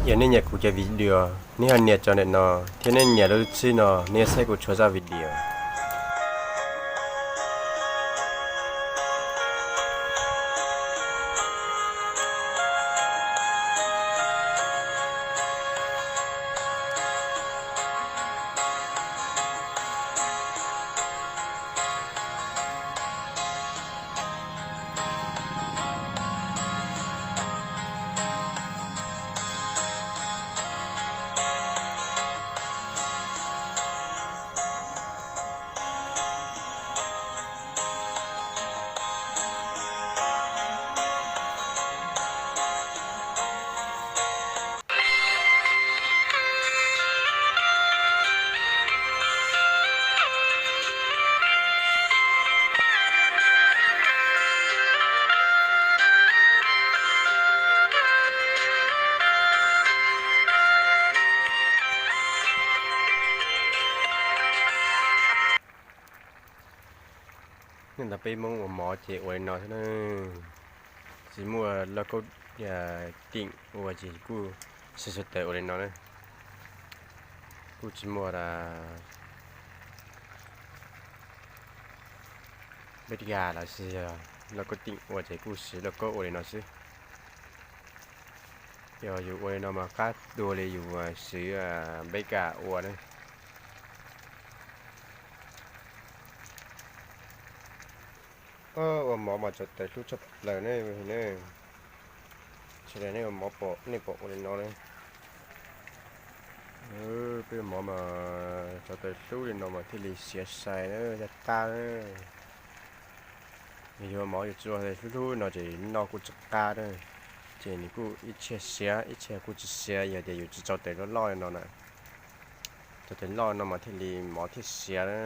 Yog nej nyiam kuv cov video, nej ho nias tso ntawm no, thiab nej nias lub tswb no, nej saib kuv tshuav zaj video. Nej ntag, peb Hmoob ua mov ces ua li no xwb na. Tsis muaj lauj kaub tiam ua ces kuj siv xav tawm ua li no na. Kuj tsis muaj npeb gas los sis lauj kaub tiam ua ces kuj siv lauj kaub ua li no xwb. Yog yus ua li no mas qab dua li yus siv npeb gas ua na. Ua mov mas tsau taws hlub tshaj plaws ne. Sawv daws nej ua mov pom, nej pom ua li no ne. Peb ua mov mas tsau taws hlub li no mas thiaj li siav sai na, yog qab na. Yog yuav mov yuav tsis ua hlub hlub no ces noj kuj tsis qab na. Ces nws kuj ib txhia siav, ib txhia kuj tsis siav, yog tias yus tsis tsau taws loj loj li no na. Tsau taws loj no mas thiaj li mov thiaj siav na.